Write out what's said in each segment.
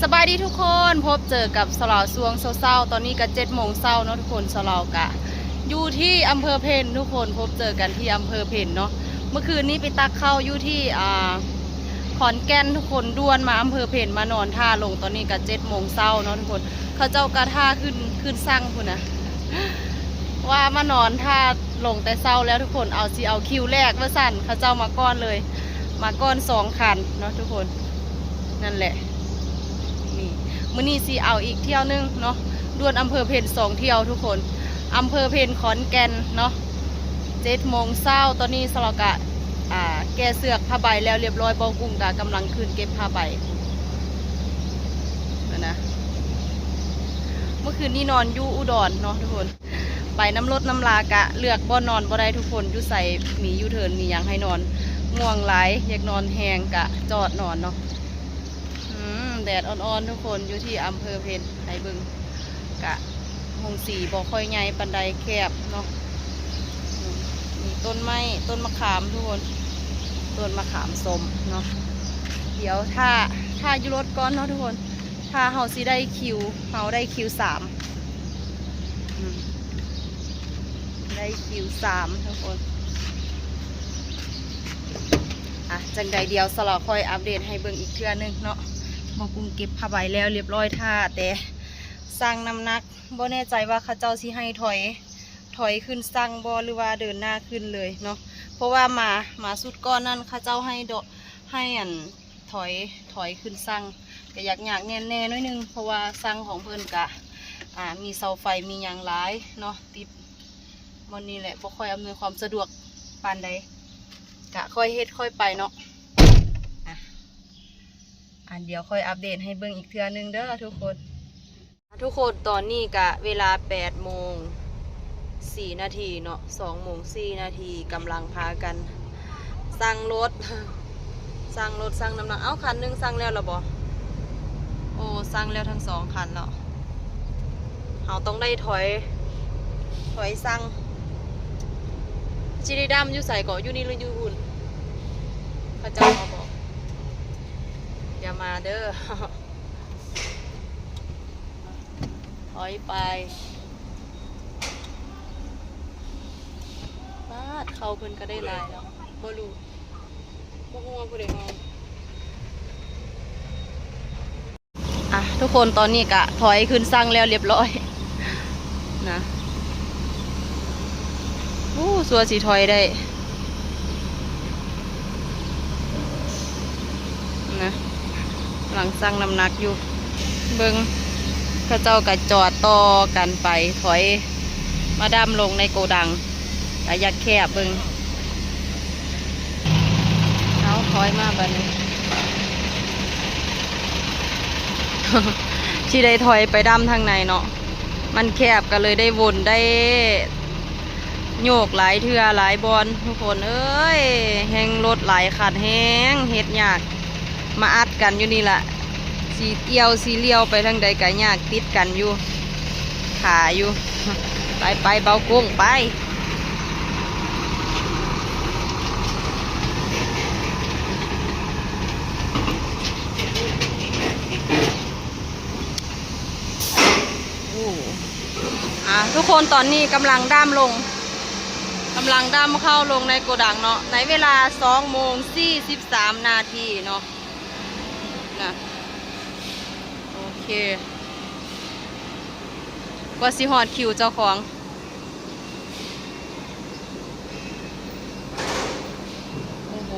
ສະບາຍດີທຸກຄົນ, ພົບເຈີກັບສາວລາວຊ່ວງເຊົ້າໆ. ຕອນນີ້ກະເຈັດໂມງເຊົ້າເນາະທຸກຄົນ. ສາວລາວກະຢູ່ທີ່ອຳເພີເພັນທຸກຄົນ, ພົບເຈີກັນທີ່ອຳເພີເພັນເນາະ. ເມື່ອຄືນນີ້ໄປຕັກເຂົ້າຢູ່ທີ່ ອ່າ ຂອນແກ່ນທຸກຄົນ, ດ່ວນມາອຳເພີເພັນ ມານອນຖ້າລົງ. ຕອນນີ້ກະເຈັດໂມງເຊົ້າເນາະທຸກຄົນ. ເຂົາເຈົ້າກະຖ້າຂຶ້ນ ຂຶ້ນຊັ່ງພຸ້ນນະ, ວ່າມານອນຖ້າລົງແຕ່ເຊົ້າແລ້ວທຸກຄົນ. ເອົາ ຊິເອົາຄິວແລກວ່າຊັ້ນ, ເຂົາເຈົ້າມາກ່ອນເລີຍ, ມາກ່ອນສອງຄັນເນາະທຸກຄົນ. ນັ້ນແຫຼະ ນີ້ ມື້ນີ້ຊິເອົາອີກຖ້ຽວໜຶ່ງເນາະ, ດ່ວນອຳເພີເພັນສອງຖ້ຽວທຸກຄົນ. ອຳເພີເພັນ ຂອນແກ່ນເນາະ, ເຈັດໂມງເຊົ້າ. ຕອນນີ້ສາວລາວກະ ອ່າ ແກ່ເຊືອກຜ້າໃບແລ້ວລຽບຮ້ອຍ, ເບົາກຸ້ງກະກຳລັງຂຶ້ນເກັບຜ້າໃບນະ. ເມື່ອຄືນນີ້ນອນຢູ່ອຸດອນເນາະທຸກຄົນ, ໄປນຳລົດນຳລາກະເລືອກບ່ອນນອນບໍ່ໄດ້ທຸກຄົນ, ຢູ່ໃສມີຢູເທີນມີຫຍັງໃຫ້ນອນ. ງ່ວງຫຼາຍ ຢາກນອນແຮງກະຈອດນອນເນາະ. ອືມ ແດດອ່ອນໆທຸກຄົນ, ຢູ່ທີ່ອຳເພີເພັນ. ໃຫ້ເບິ່ງ ກະໂຮງສີບໍ່ຄ່ອຍໃຫຍ່ປານໃດ, ແຄບເນາະ. ອືມ ມີຕົ້ນໄມ້ ຕົ້ນມະຂາມທຸກຄົນ, ຕົ້ນມະຂາມສົ້ມເນາະ. ດຽວຖ້າ ຖ້າຢູ່ລົດກ່ອນເນາະທຸກຄົນ, ຖ້າເຮົາຊິໄດ້ຄິວ ເຮົາໄດ້ຄິວສາມ ອືມ ໄດ້ຄິວສາມທຸກຄົນ. ອ່ະ ຈັ່ງໃດດຽວສາວລາວຄ່ອຍອັບເດດໃຫ້ເບິ່ງອີກເທື່ອໜຶ່ງເນາະ. ເບົາກຸ້ງເກັບຜ້າໃບແລ້ວລຽບຮ້ອຍ, ຖ້າແຕ່ຊັ່ງນ້ຳໜັກ. ບໍ່ແນ່ໃຈວ່າເຂົາເຈົ້າຊິໃຫ້ຖອຍ ຖອຍຂຶ້ນຊັ່ງບໍ່ ຫຼືວ່າເດີນໜ້າຂຶ້ນເລີຍເນາະ, ເພາະວ່າມາ ມາຊຸດກ່ອນນັ້ນເຂົາເຈົ້າໃຫ້ ໃຫ້ອັນ ຖອຍ ຖອຍຂຶ້ນຊັ່ງ. ກະຢາກຍາກແໜ້ນແດ່ໜ້ອຍໜຶ່ງ, ເພາະວ່າຊັ່ງຂອງເພິ່ນກະ ອ່າ ມີເສົາໄຟມີຫຍັງຫຼາຍເນາະ, ຕິດບ່ອນນີ້ແຫຼະ ບໍ່ຄ່ອຍອຳນວຍຄວາມສະດວກປານໃດ. ກະຄ່ອຍເຮັດຄ່ອຍໄປເນາະ. ອ່ະ ອັນດຽວຄ່ອຍອັບເດດໃຫ້ເບິ່ງອີກເທື່ອໜຶ່ງເດີທຸກຄົນ. ທຸກຄົນ ຕອນນີ້ກະເວລາແປດໂມງສີ່ນາທີເນາະ, ສອງໂມງສີ່ນາທີ, ກຳລັງພາກັນຊັ່ງລົດ ຊັ່ງລົດ ຊັ່ງນ້ຳໜັກ. ເອົ້າ ຄັນໜຶ່ງຊັ່ງແລ້ວລະບໍ່? ໂອ້ ຊັ່ງແລ້ວທັງສອງຄັນແລ້ວ. ເຮົາຕ້ອງໄດ້ຖອຍ ຖອຍຊັ່ງ. ຊິໄດ້ດຳຢູ່ໃສເກາະ? ຢູ່ນີ້ຫຼືຢູ່ພຸ້ນ? ເຂົາເຈົ້າເອົາບໍ່? ຢ່າມາເດີ. ຖອຍໄປ. ປາດ ເຂົ້າເພິ່ນກະໄດ້ຫຼາຍແລ້ວ. ບໍ່ຮູ້ ບໍ່ຮູ້ວ່າຜູ້ໃດເອົາ. ອ່ະ ທຸກຄົນ ຕອນນີ້ກະຖອຍຂຶ້ນຊັ່ງແລ້ວລຽບຮ້ອຍນະ. ໂອ້ ຊົ່ວຊິຖອຍໄດ້ ນະ ກຳລັງຊັ່ງນ້ຳໜັກຢູ່. ເບິ່ງ ເຂົາເຈົ້າກະຈອດຕໍ່ກັນໄປ, ຖອຍມາດຳລົງໃນໂກດັງ. ກະຢາກແຄບເບິ່ງ. ເອົາ ຖອຍມາບາດນີ້ ຊິໄດ້ຖອຍໄປດຳທາງໃນເນາະ, ມັນແຄບກະເລີຍໄດ້ວົນໄດ້ໂຍກຫຼາຍເທື່ອຫຼາຍບ່ອນ ທຸກຄົນເອີຍ. ແຮ່ງລົດຫຼາຍຄັນແຮງເຮັດຍາກ. ມາອັດກັນຢູ່ນີ້ລະ, ຊິອຽວຊິລ້ຽວໄປທາງໃດກະຍາກ, ຕິດກັນຢູ່ ຂາຢູ່. ໄປໆ ເບົາກຸ້ງ ໄປ. ໂອ້ ອ່າ ທຸກຄົນ ຕອນນີ້ກຳລັງດຳລົງ ກຳລັງດຳເຂົ້າລົງໃນໂກດັງເນາະ ໃນເວລາສອງໂມງສີ່ສິບສາມນາທີເນາະ ນະ. ໂອເຄ ກວ່າຊິຮອດຄິວເຈົ້າຂອງ. ໂອ້ໂຫ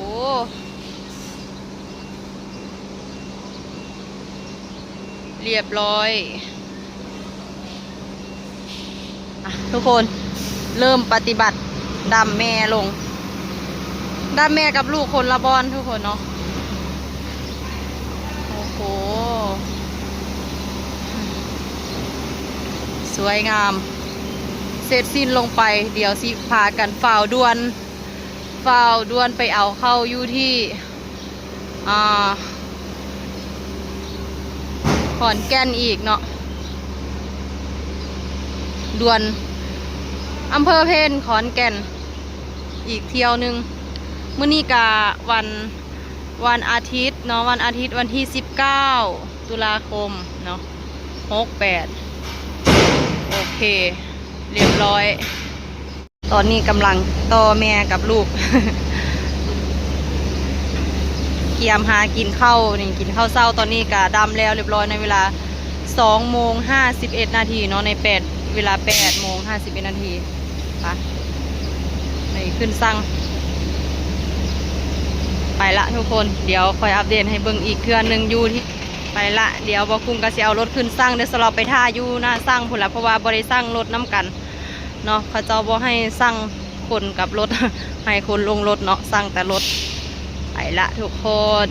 ລຽບຮ້ອຍ. ອ່ະ ທຸກຄົນ ເລີ່ມປະຕິບັດດຳແມ່ລົງ. ດຳແມ່ກັບລູກຄົນລະບ່ອນ ທຸກຄົນເນາະ. ໂອ້ໂຫ ສວຍງາມ. ເສັດສິ້ນລົງໄປ ດຽວຊິພາກັນຟ້າວດ່ວນ ຟ້າວດ່ວນໄປເອົາເຂົ້າຢູ່ທີ່ ອ່າ ຂອນແກ່ນອີກເນາະ, ດ່ວນ ອຳເພີເພັນ ຂອນແກ່ນ ອີກຖ້ຽວໜຶ່ງ. ມື້ນີ້ກະວັນ ວັນອາທິດເນາະ ວັນອາທິດ ວັນທີສິບເກົ້າ ຕຸລາຄົມເນາະ ຫົກແປດ ໂອເຄ ລຽບຮ້ອຍ. ຕອນນີ້ກຳລັງຕໍ່ແມ່ກັບລູກ ກຽມຫາກິນເຂົ້ານີ້ ກິນເຂົ້າເຊົ້າ. ຕອນນີ້ກະດຳແລ້ວລຽບຮ້ອຍ ໃນເວລາສອງໂມງຫ້າສິບເອັດນາທີເນາະ ໃນແປດ ເວລາແປດໂມງຫ້າສິບເອັດນາທີ. ໄປ ໄປຂຶ້ນຊັງ ໄປລະທຸກຄົນ ດຽວຄ່ອຍອັບເດດໃຫ້ເບິ່ງອີກເທື່ອໜຶ່ງຢູ່ທີ່ ໄປລະ ດຽວບໍ່ກຸ້ງກໍຊິເອົາລົດຂຶ້ນຊັງ ດຽວສະເລາະໄປຖ້າຢູ່ໜ້າຊັງພຸ້ນລະ ເພາະວ່າບໍ່ໄດ້ຊັງລົດນຳກັນເນາະ ເຂົາເຈົ້າບໍ່ໃຫ້ຊັງຄົນກັບລົດ ໃຫ້ຄົນລົງລົດເນາະ ຊັງແຕ່ລົດ. ໄປລະທຸກຄົນ.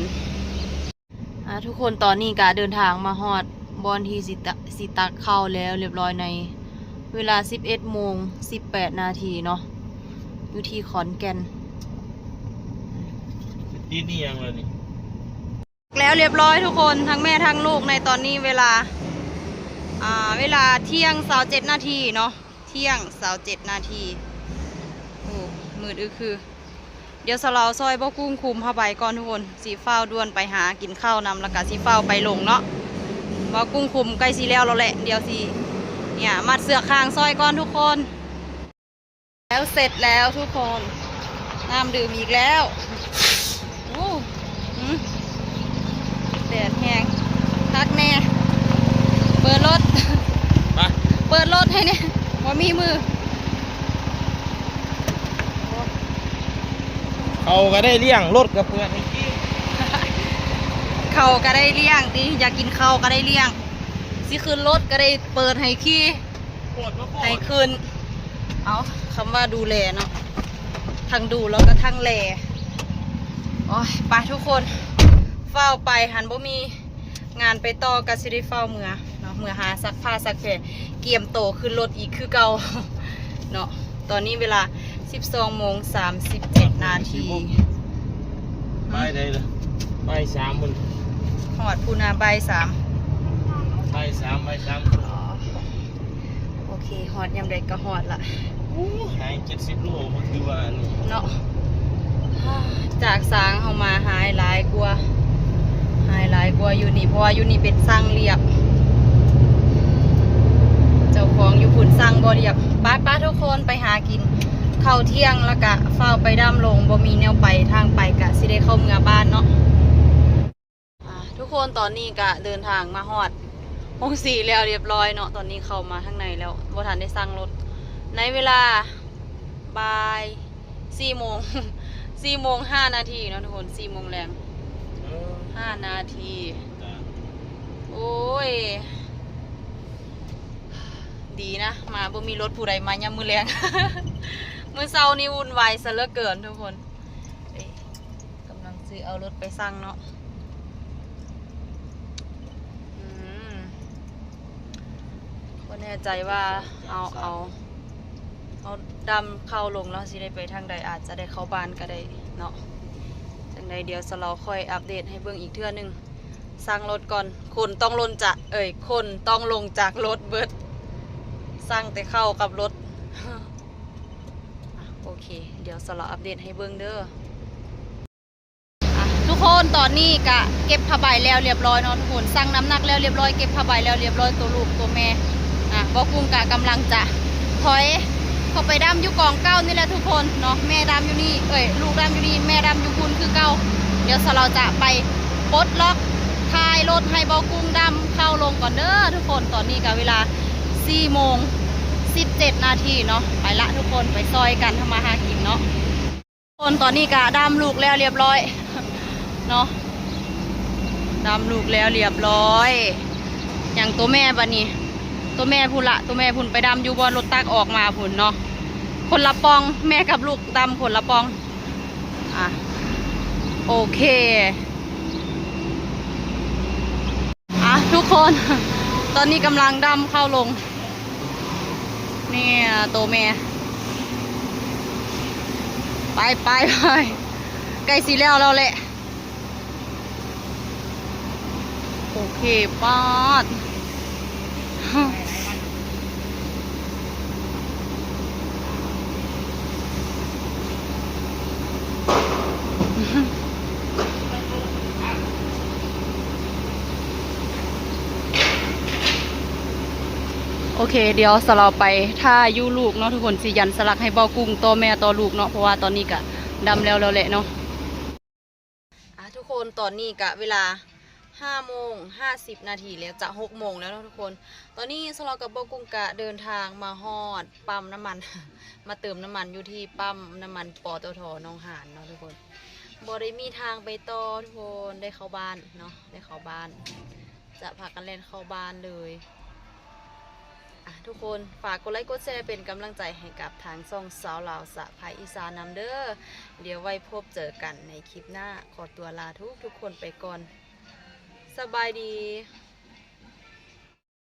ອ່າ ທຸກຄົນ ຕອນນີ້ກະເດີນທາງມາຮອດບ່ອນທີ່ຊິຕະ ຊິຕັກເຂົ້າແລ້ວລຽບຮ້ອຍ ໃນເວລາສິບເອັດໂມງສິບແປດນາທີເນາະ ຢູ່ທີ່ຂອນແກ່ນ. ຕິດອີ່ຫຍັງລະນີ້? ແລ້ວລຽບຮ້ອຍທຸກຄົນ ທັງແມ່ທັງລູກ. ໃນຕອນນີ້ເວລາ ອ່າ ເວລາທ່ຽງຊາວເຈັດນາທີເນາະ ທ່ຽງຊາວເຈັດນາທີ. ໂອ້ ມືດອຶກຄື. ດຽວສະເລົາຊ່ອຍບໍ່ກຸ້ງຄຸມເຮົາໄປກ່ອນທຸກຄົນ ຊິຟ້າວດ່ວນໄປຫາກິນເຂົ້ານຳ ແລ້ວກະຊິຟ້າວໄປລົງເນາະ. ບໍ່ກຸ້ງຄຸມໃກ້ຊິແລ້ວແລ້ວແຫຼະ ດຽວຊິ ເນຍ ມັດເຊືອກຄາງຊ່ອຍກ່ອນທຸກຄົນ. ແລ້ວເສັດແລ້ວທຸກຄົນ ນ້ຳດື່ມອີກແລ້ວ. ໂອ້ ອື ແດດແຮງ ຄັກແນ່. ເປີດລົດ ມາ ເປີດລົດໃຫ້ແນ່ ບໍ່ມີມື. ເຂົ້າກໍໄດ້ລ້ຽງ ລົດກໍເປີດໃຫ້ຂີ່. ເຂົ້າກໍໄດ້ລ້ຽງຕິ ຢາກກິນເຂົ້າກໍໄດ້ລ້ຽງ. ຊິຂຶ້ນລົດກໍໄດ້ເປີດໃຫ້ຂີ່ ໃຫ້ຂຶ້ນ. ເອົາ ຄຳວ່າດູແລເນາະ ທັງດູແລ້ວກໍທັງແລ. ໂອ້ຍ ໄປທຸກຄົນ ຟ້າວໄປ ຫັ້ນບໍ່ມີງານໄປຕໍ່ ກໍຊິໄດ້ຟ້າວເມືອເນາະ ເມືອຫາຊັກຜ້າຊັກແພ ກຽມໂຕຂຶ້ນລົດອີກຄືເກົ່າເນາະ. ຕອນນີ້ເວລາສິບສອງໂມງສາມສິບເຈັດນາທີ. ບ່າຍໃດລະ? ບ່າຍສາມພຸ້ນ ຮອດພຸ້ນນະ ບ່າຍສາມ ບ່າຍສາມ ບ່າຍສາມ. ອໍ ໂອເຄ ຮອດຍາມໃດກໍຮອດລະ. ໂອ້ ຫາຍເຈັດສິບໂລ ບໍ່ຖືວ່າອັນນີ້ເນາະ. ຈາກສາງເຮົາມາຫາຍຫຼາຍກວ່າ ຫາຍຫຼາຍກວ່າຢູ່ນີ້ ເພາະວ່າຢູ່ນີ້ເປັນຊັງລຽບ ເຈົ້າຂອງຢູ່ພຸ້ນຊັງບໍ່ລຽບ. ໄປໆ ທຸກຄົນ ໄປຫາກິນເຂົ້າທ່ຽງ ແລ້ວກະຟ້າວໄປດຳລົງ ບໍ່ມີແນວໄປ ທາງໄປກະຊິໄດ້ເຂົ້າເມືອບ້ານເນາະ. ອ່າ ທຸກຄົນ ຕອນນີ້ກະເດີນທາງມາຮອດໂຮງສີແລ້ວລຽບຮ້ອຍເນາະ. ຕອນນີ້ເຂົ້າມາທາງໃນແລ້ວ ບໍ່ທັນໄດ້ຊັງລົດ ໃນເວລາບ່າຍສີ່ໂມງ ສີ່ໂມງຫ້ານາທີເນາະທຸກຄົນ ສີ່ໂມງແລງ ເອີ ຫ້ານາທີ. ໂອ້ຍ ດີນະ ມາບໍ່ມີລົດຜູ້ໃດມາຍາມມື້ແລງ. ມື້ເຊົ້ານີ້ວຸ່ນວາຍຊະເຫຼືອເກີນທຸກຄົນ. ເອີ ກຳລັງຊິເອົາລົດໄປຊັງເນາະ. ອືມ ບໍ່ແນ່ໃຈວ່າເອົາ ເອົາ ເຮົາດຳເຂົ້າລົງແລ້ວຊິໄດ້ໄປທາງໃດ ອາດຈະໄດ້ເຂົ້າບ້ານກໍໄດ້ເນາະ. ຈັ່ງໃດດຽວສະເລົາຄ່ອຍອັບເດດໃຫ້ເບິ່ງອີກເທື່ອໜຶ່ງ. ຊັງລົດກ່ອນ ຄົນຕ້ອງລົງຈາກ ເອີຍ ຄົນຕ້ອງລົງຈາກລົດເບິດ ຊັງແຕ່ເຂົ້າກັບລົດ. ອ່ະ ໂອເຄ ດຽວສະເລົາອັບເດດໃຫ້ເບິ່ງເດີ. ອ່ະ ທຸກຄົນ ຕອນນີ້ກະເກັບຜ້າໃບແລ້ວລຽບຮ້ອຍເນາະທຸກຄົນ ຊັ່ງນ້ຳໜັກແລ້ວລຽບຮ້ອຍ ເກັບຜ້າໃບແລ້ວລຽບຮ້ອຍ ໂຕລູກໂຕແມ່. ອ່ະ ບໍ່ກຸ້ງກະກຳລັງຈະຖອຍເຂົ້າໄປດຳຢູ່ກອງເກົ່ານີ້ແຫຼະທຸກຄົນເນາະ. ແມ່ດຳຢູ່ນີ້ ເອີຍ ລູກດຳຢູ່ນີ້ ແມ່ດຳຢູ່ພຸ້ນຄືເກົ່າ. ດຽວສະເລົາຈະໄປປົດລັອກທ້າຍລົດໃຫ້ບໍ່ກຸ້ງດຳເຂົ້າລົງກ່ອນເດີທຸກຄົນ. ຕອນນີ້ກະເວລາສີ່ໂມງສິບເຈັດນາທີເນາະ. ໄປລະທຸກຄົນ ໄປຊ່ອຍກັນທຳມາຫາກິນເນາະ. ຄົນ ຕອນນີ້ກະດຳລູກແລ້ວລຽບຮ້ອຍເນາະ ດຳລູກແລ້ວລຽບຮ້ອຍ. ຍັງໂຕແມ່ບັດນີ້ ໂຕແມ່ພຸ້ນລະ ໂຕແມ່ພຸ້ນໄປດຳຢູ່ບ່ອນລົດຕັກອອກມາພຸ້ນເນາະ. ຄົນລະປ່ອງ ແມ່ກັບລູກດຳຄົນລະປ່ອງ. ອ່ະ ໂອເຄ ອ່ະ ທຸກຄົນ ຕອນນີ້ກຳລັງດຳເຂົ້າລົງ. ນີ້ໂຕແມ່ ໄປ ໄປ ໄປ ໃກ້ຊິແລ້ວແລ້ວແຫຼະ. ໂອເຄ ປາດ. ໂອເຄ ດຽວສາວລາວໄປຖ້າຢູ່ລູກເນາະ ທຸກຄົນ ຊິຢັນສະຫຼັກໃຫ້ເບົາກຸ້ງຕໍ່ແມ່ຕໍ່ລູກເນາະ ເພາະວ່າຕອນນີ້ກະດຳແລ້ວແລ້ວແຫຼະເນາະ. ອ່າ ທຸກຄົນ ຕອນນີ້ກະເວລາຫ້າໂມງຫ້າສິບນາທີແລ້ວ ຈະຫົກໂມງແລ້ວເນາະທຸກຄົນ. ຕອນນີ້ສາວລາວກັບເບົາກຸ້ງກະເດີນທາງມາຮອດປ້ຳນ້ຳມັນ ມາເຕີມນ້ຳມັນຢູ່ທີ່ປ້ຳນ້ຳມັນ ປຕທ ໜອງຫານເນາະທຸກຄົນ. ບໍ່ໄດ້ມີທາງໄປຕໍ່ທຸກຄົນ ໄດ້ເຂົ້າບ້ານເນາະ ໄດ້ເຂົ້າບ້ານ ຈະພາກັນແລ່ນເຂົ້າບ້ານເລີຍ. ອ່ະ ທຸກຄົນ ຝາກກົດໄລກົດແຊເປັນກຳລັງໃຈໃຫ້ກັບທາງຊ່ອງສາວລາວສະໃພ້ອີສານນຳເດີ. ດຽວໄວ້ພົບເຈີກັນໃນຄລິບໜ້າ. ຂໍຕົວລາທຸກໆຄົນໄປກ່ອນ. ສະບາຍດີ.